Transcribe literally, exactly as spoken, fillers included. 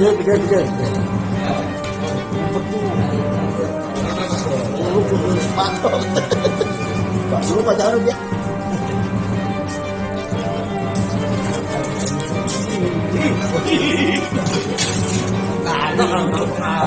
Tiga, tiga, tiga. Empat tuh. Lu kudu sepatu. Pak, lu pacaran dia. Nah, ada kan, apa?